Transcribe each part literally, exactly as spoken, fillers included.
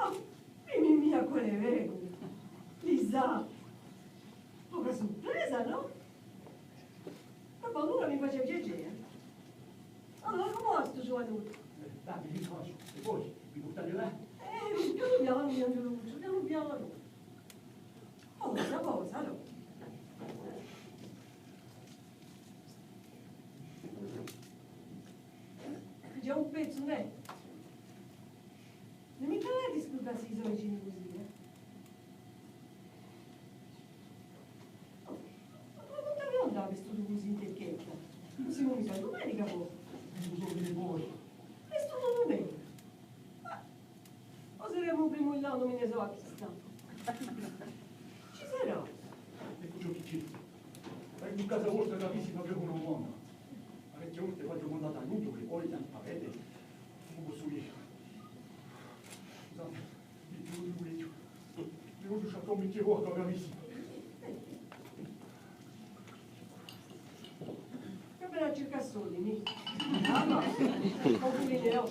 Ah, mì, mì, mì, quale hè veru? Lisa! Poca surpresa, nò? Ma quantunque mi face piacè, eh? Allora, cumu và stu ghjuvanottu? Eh, dai, mi dispiace, e voi, mi purtate là? Eh, pianu pianu, pianu pianu, pianu pianu. Posa, posa, allora. Ghjè un pezzu, nè? Ùn mi pare di scurdassi i so vicini cusì, eh? Oh, ma quantu aviu andatu vistutu cusì in tecchetta? Ùn simu micca dumenica, po. Ùn sò venutu voi. Vistutu dumenica? Ma o saremu u primu di l'annu, mi ne sò acchistata. Ci sarà? Eccu ciò chì ci hè. È in casa vostra capisci, ma per una donna. Parechje volte facciu mandà d'aiutu, chì voi avete, cumu possu dì? Scusate, mi chjudu, mi chjudu. Mi vogliu sciacquà un bichjeru d'acqua, capisci? Chì bella circà soldi, nì? Ah, ma, complimenti, oh.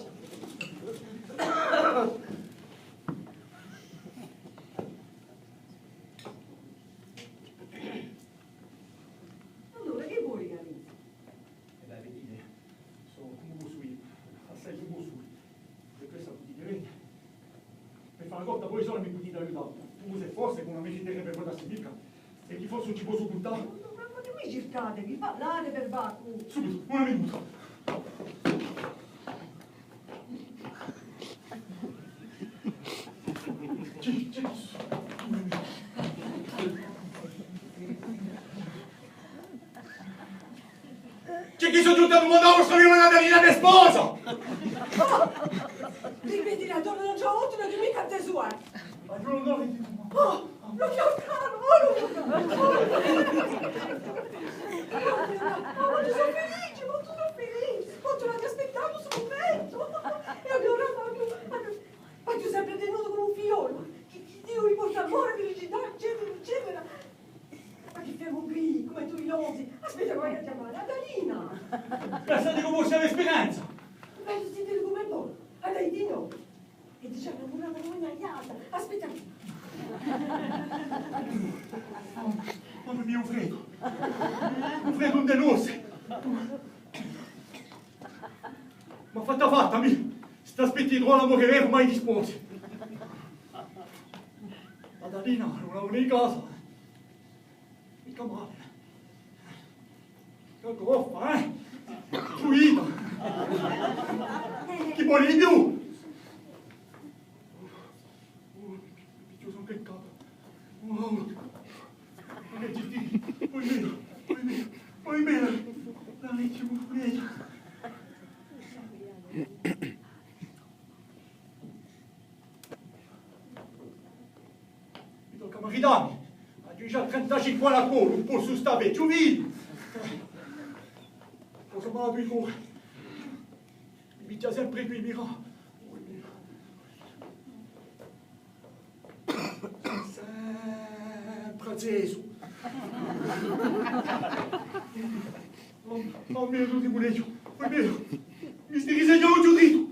Allora, chì voli, caru? Eh bè, vidite, sò, cumu possu dì, assai sò possu dì. Per quessa putite vede. Per fà a corta, voi soli mi putite aiutà. Cumu s'è forse chì ùn mi citerebbe per quella micca. È chì forse ùn ci possu cuntà. Ma, ma, ma chì mi circate? Vi parlate per baccu? Subitu, una minuta. Ci, ci, ci hè chì sò ghjuntu à dumandà a vostra figliola Natalina per sposa! Oh! Ripeti, la donna ùn ci hà avutu una dumenica a sua, eh! Ma ghjè l'onore di... Oh! Lu fiu caru! Oh, lu fiu caru! Oh, quantu sò felice, quantu sò felice! Quantu l'aghju aspettatu stu mumentu! È allora, ma, ma, ma, ma aghju sempre tenutu cum'è un figliolu, chì, chì Diu li porta amore, felicità, eccetera, eccetera. Ma chì femu quì, cum'è dui lonzi? Aspetta, ch'o vaiu à chjamà à Natalina. Pensate ch'o possu avè speranza? Ma site cum'è voi, a dai di noi. È dice, una, una, una ghjata. Aspetta. Oh, mamma mia, un freddu. Un freddu in l'ossa. Ma fatta fatta, mì, st'aspettu di truvà l'amore veru, mai di sposi. Natalina, una, una di casa. Micca male. Chì goffa, eh? Fluida. Chì voli di più? Oh, mi pigliu sempre in capu. Oh, ma chì dici? Poi mì, poi mì, poi mì. La legge mi pure. Mi tocca à maritammi. Aghju digià trentacinque anni à colu, ùn possu stà vechju, figliu. Cosa m'hà di core? Mi piglia sempre quì, mira. Sempre accesu. Oh, oh mio Dio, ti volevo, oh mio, mi stai disennu un ghjuditu.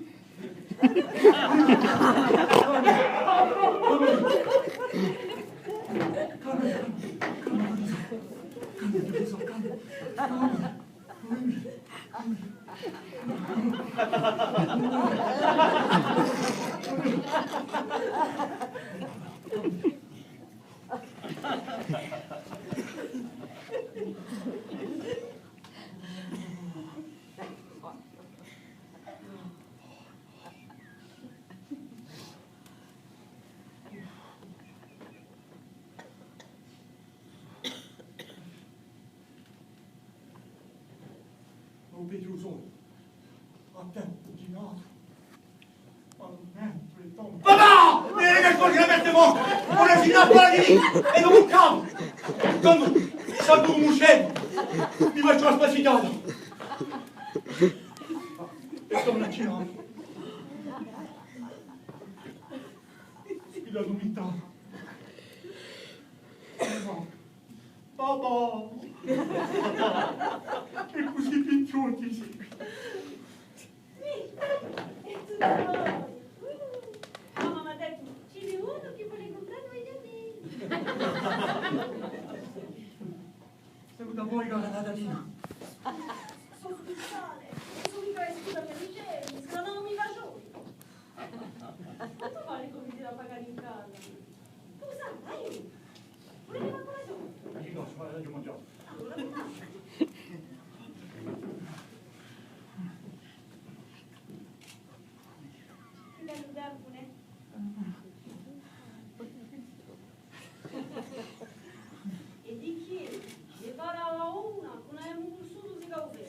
Lo vecu solu, à tempu dinatu. Ma mentre tomba. Papà! Vieni che corri, la mette mo! Ora si innappara di lì! È dopu un capu! Tandu, saltu cum'è un scemu! Mi facciu una spassighjata! È torna à cenà. Sfida l'umità. Papà! È cusì picciotti sì. Mamma m'hà dettu, È di chì ne parlava una, chì ùn avemu cunnisciutu, si causa.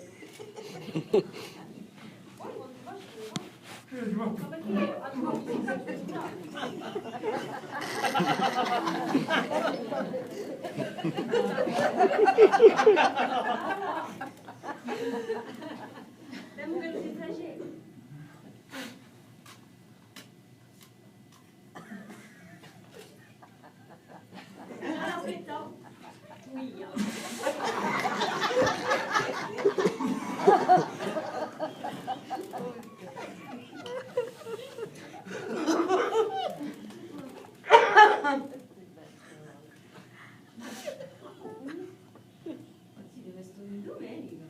Poi quandu facciu, no? Ma perchè io, allora, allora, femu ch'ellu si trasceda. Aspetta. Mia. Ma sì, deve essere domenica.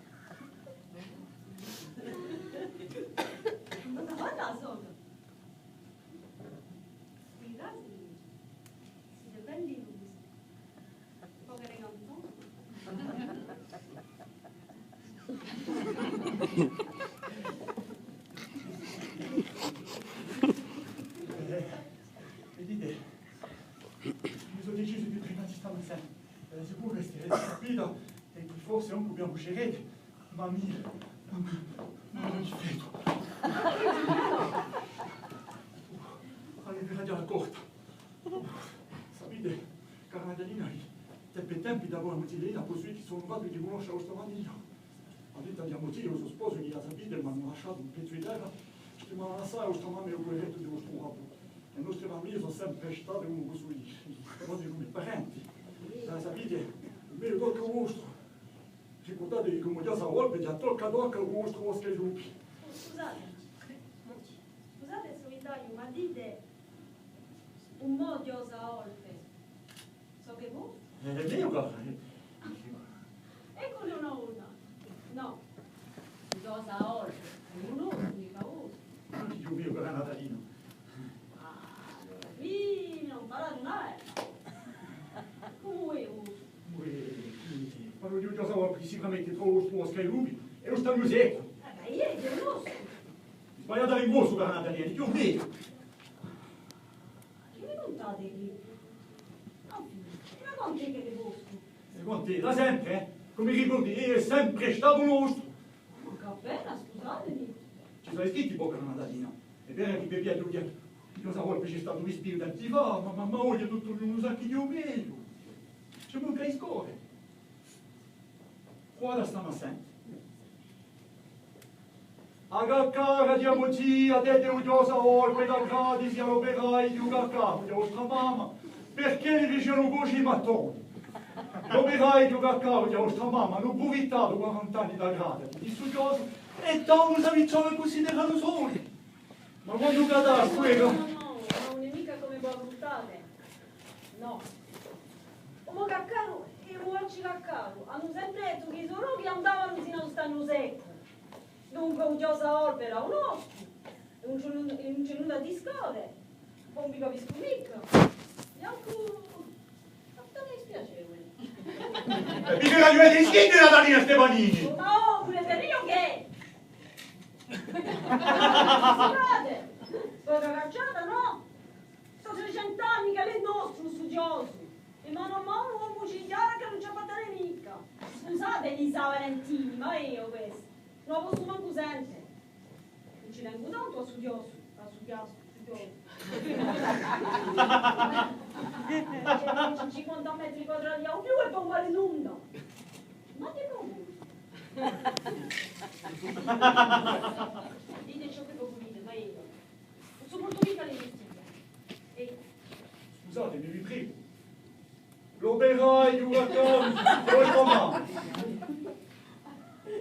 Ma guarda, sono. Scusi, site belli, scusi. Poche regantone. Eh, vidite, mi sò decisu di prendà sta mazzana. Eh, sicuru chì sta vita è chì forse ùn pudemu uscì. Ma mi, ma mi, ma mi difendu. Avete ragiò, corta. Sapete, cara Natalina, tempi è tempi, dopu a mutillina, po sò chì sò onoratu di cunnosce a vostra famiglia. A ditta di a mutillina, u so sposu, chì a sapete, m'anu lasciatu un pezzu di terra, stimava assai a vostra mamma è u puverettu di vostru babbu. E nostre famiglie sò sempre state, cumu possu dì, quasi cum'è parenti. A sapete, u megliu toccu vostru. Ricurdate chì cum'è Ghjose a Volpe, ghjà tocca tocca cù u vostru Boscu è i Lupi. Scusate, scusate s'o vi tagliu, ma dite un mottu, Ghjose a Volpe. Sò chè vo? Eh, hè meiu, cara. Eccu una, una. Nò. Ghjose a Volpe, hè un omu, micca vo. Ma chì ghjè u meiu, cara Natalina? Ah, allora, quì ùn parlate una verba. Cumu hè u vostru? Uè, parlu di u Ghjose a Volpe, chì sicuramente trova u vostru Boscu è i Lupi, è u Stagnu Seccu. Eh, ma eiu u cunnoscu. Sbagliate à u vostru, cara Natalina, hè u meiu. Chì mi cuntate quì? Infine, ma quant'hè chì hè vostru? È quant'hè, da sempre, eh? Cum'è chì vo dite, hè sempre statu nostru. Ma chì pena, scusatemi. Ci sò i scritti, po, cara Natalina. Hè vera chì per via di u Ghjose a Volpe ci hè statu u rispiru tanti anni fà, ma, ma, ma oghje tuttu ognuno sà chì hè u meiu. Ci manca i score. Guarda sta mazzana. A caccara di a mutillina, dette u Ghjose a Volpe, dà gratisi à l'operaiu di u caccaru di a vostra mamma, perchè li facianu cosce i mattoni. L'operaiu di u caccaru di a vostra mamma anu prufittatu quarant'anni di a grata di stu Ghjose è tandu s'avvicinanu cusì, eranu soli. Ma quandu u catastu, eh, nò, nò, nò, ùn hè micca cum'è vo a cuntate. Nò. U mo caccaru è u mo arcicaccaru anu sempre dettu chì i so rochi andavanu sinu à u Stagnu Seccu. Dunque u Ghjose a Volpe era u nostru, è ùn ci hè nu-, è ùn ci hè nunda à discorre. Po ùn vi capiscu micca. Biancu, ma tantu hè spiacevule. È mi fai ragionà di schifo, Natalina Stefanini! Ma oh, puru per eiu chì? Scusate, poca cacciata, nò? Sò trecent'anni ch'ellu hè nostru, stu Ghjose. È manu à manu u omu ci dichjara chì ùn ci appartene micca. Scusate, Elisa Valentini, ma eiu questu ùn a possu mancu sente. Ùn ci tengu tantu à stu Ghjose, à stu Ghjose, stu Ghjose. Ci hè cinquanta metri quadrati à u più è po ùn vale nunda. Ma chì vuleivu? Dite ciò chì vo vulete, ma eiu ùn sopportu micca l'inghjustizia. È scusatemi, vi pregu. L'operaiu, u caccaru, u vostru mamma.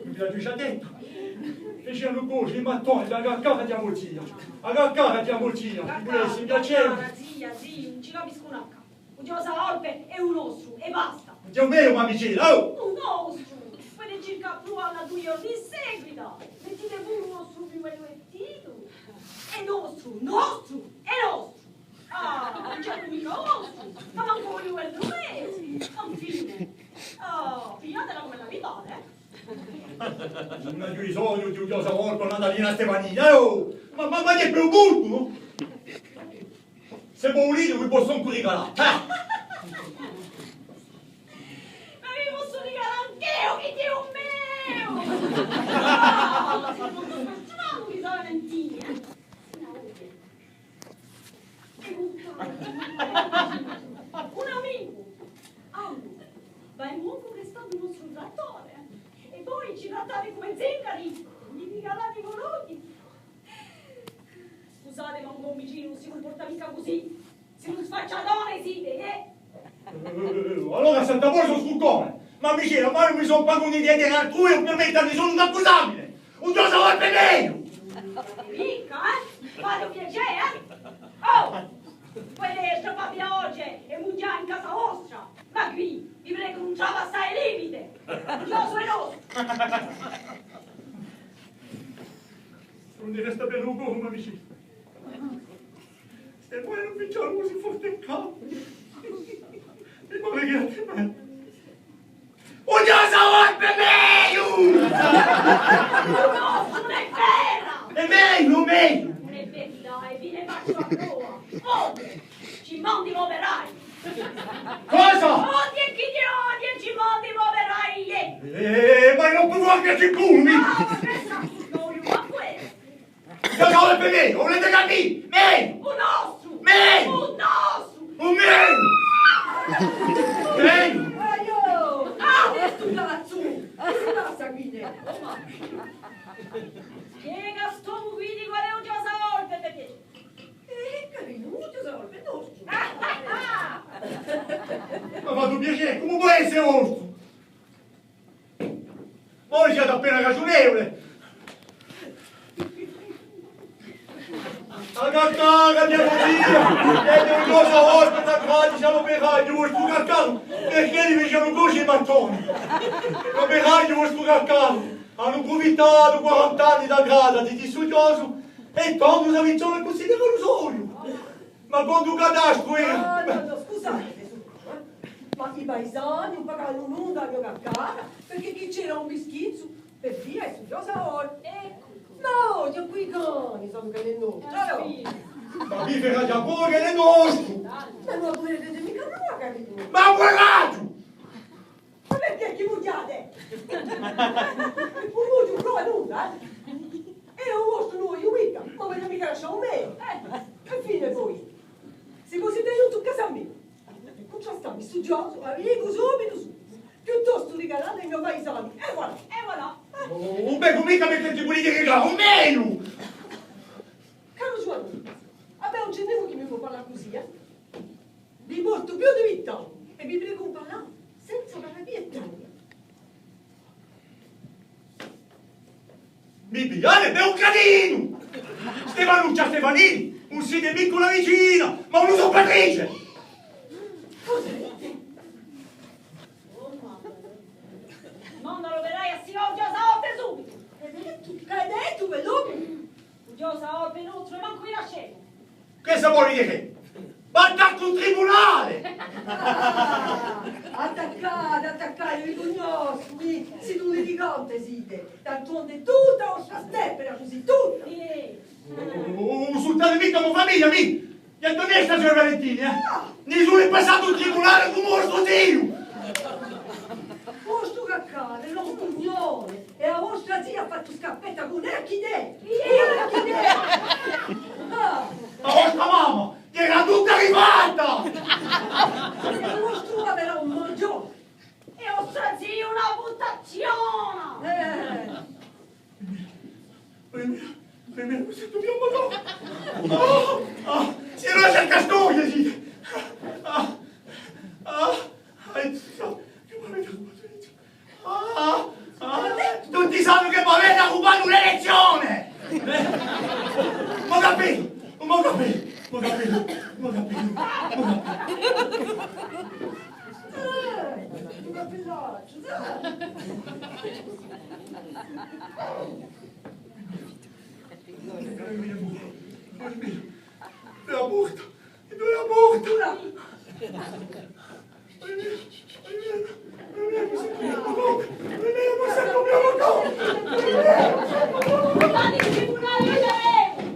Ùn vi l'aghju digià dettu? Facianu cosce i mattoni da a caccara di a mutillina. A caccara di a mutillina, chì pò esse piacevule. Caccara, zia, zì, ùn ci capiscu una capa. U Ghjose a Volpe hè u nostru, è basta. Ghjè u meiu, mamicella, oh! U nostru! Poi circa à pruvallu dui ghjorni in seguitu. Mettite puru u vostru piuvellu vestitu. Hè nostru, nostru, hè nostru! Ah, ùn ci hè micca u vostru, ma mancu u piuvellu meiu! Infine! Ah, pigliatela cum'ella vi pare, eh? Ùn aghju bisognu di u Ghjose a Volpe, Natalina Stefanini, eh, oh! Ma, ma Ma chì hè per un bulbu, nò? S'è vo vulete, vi possu ancu rigalà. Ah! Ma vi possu rigalà anch'eiu, chì hè u meu! Ma ùn vi sò mentite, eh? Un amicu! Allora, và in u mondu chì stà u nostru trattore, eh? È voi ci trattate cum'è zingari, vi rigalate i collochi. Scusate, ma un bon vicinu ùn si cumporta micca cusì. Sì un sfacciatore site, eh? Eh, allora sette voi sò struccone. Ma mi dice, ma eiu mi sò pagutu di dì altrui, ùn permette à nisunu d'accusà mi. Ùn ci sò per megliu! Micca, eh? Fate u piacè, eh? Oh! Pudete sciappà via oghje è mughjà in casa vostra, ma quì, vi pregu, ùn ci passà u limite! Ghjosu hè nostru! Ùn resta per un pocu, ma mi ci... È voi ùn vi ci avete cusì forte in capu. Mi pare chì... Ùn ci sò per megliu! Nò, ùn hè vera! Hè megliu, megliu! Ùn hè verità, è vi ne facciu a prova. Oh! Ci mandi l'operai! Cosa? Oghje, chì hè oghje, ci mandi l'operai! Eh, ma ùn possu ancu ci cummi! Ah, ma pensate, noi, ma quessu! Ghjocate per mè, ùn vulete capì? Mè! U nostru! Mè! U nostru! U mè! Mè! Aiò! Ah, stu cazzu! Chì si passa quì? Spiega à st'omu quì di quale hè u Ghjosa Volpe, per piacè. Eh, carinu, u Ghjosa Volpe hè nostru. Ma fate u piacè, cumu pò esse vostru? Voi site appena ragiunevule. A caccara, mia cugina, hè di un Ghjosa Volpe, da quale simu operai, u vostru caccaru, perchè li facenu coce i mattoni? L'operai, u vostru caccaru, anu prufittatu quarant'anni da grata di stu ghjosu, è tandu s'avvizzanu cusì di u sogliu. Ma quandu catastru era! Ah, nò, nò, scusate, sò, eh. Ma i paisani ùn paganu nunda à a mia caccara, perchè chì c'era un mischizzu per via di stu Ghjosa Volpe. Eccu. Nò, ghjè quì i cani sanu ch'ellu hè nostru. Ah, allora. Sì. Ma vi ferrate à voi ch'ellu hè nostru! Ma ùn vulete micca nò, carinu. Ma puraghju! Ma perchè chì mughjate? Un mughju ùn prova nunda, eh? È u vostru ùn u vogliu micca, ma ùn mi lasciate micca. Eh, infine voi. Sì cusì tenutu in casa mia. È cuntrastà mi stu ghjosu, a vi dicu subitu, subitu. Piuttostu rigalate à i mo paisani. È voilà. È voilà. Ùn vecu micca perchè ti vulete rigalà, o menu! Caru Ghjuvanni, vabbè, ùn ci hè nimu chì mi pò parlà cusì, eh? Vi portu più di vint'anni è vi pregu di parlà senza parlà più. Mi pigliate per un cretinu! Stefanuccia Stefanini, ùn site micca una vicina, ma una soppatrice! Cos'hè? Oh, mamma mia. Manda l'operai à sti oghje à sta ora subitu! Ch'hai dettu? Ch'hai dettu, bell'omu? Ghjosu, ora per noi, mancu vi lasciemu. Chì sapete chì? V'attaccu in tribunale! Attaccate, attaccate, vi cunnoscu, vi, site un litigante, site. D'altronde tutta a vostra steppa era cusì, tutta! Sì. Ùn, ùn, ùn insultate micca a mo famiglia, mì! È duv'hè sta signora Valentini, eh? Ah! Nisunu hè passatu in tribunale cum'è u vostru ziu! U vostru caccaru, u vostru cugnome, è a vostra zia hà fattu scarpetta cun Echide! Echide! Ah! A vostra mamma, chì era tutta rifatta! È u vostru babbu era un manghjone! È u vostru ziu una putazziona! Eh! Oi mè, oi mè, ùn sentu più, ma nò! Ah, ah, si era cerca storia, sì! Ah, ah, ah, Ah, ah, tutti sanu chì m'avete rubatu l'elezzione! Eh? M'hà capitu, m'hà capitu, m'hà capitu, m'hà capitu, m'hà capitu. Eh, m'hà capitu, dai. Dove hè a porta? Dove hè a porta? Veni in tribunale, vedemu!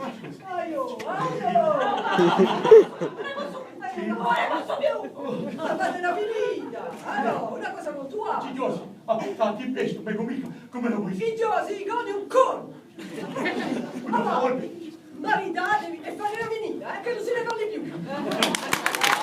Aiò, aiò! Aiò, ùn ne possu più! Sta fatela finita! Ah nò, una cosa mutuale. Figliosi, ah, tanti pestu, ma cum'è, cum'è la voli? Figliosi, i coni un colpu. Una volta. Maritatevi è fate a finita, eh, chì ùn si ne parli più.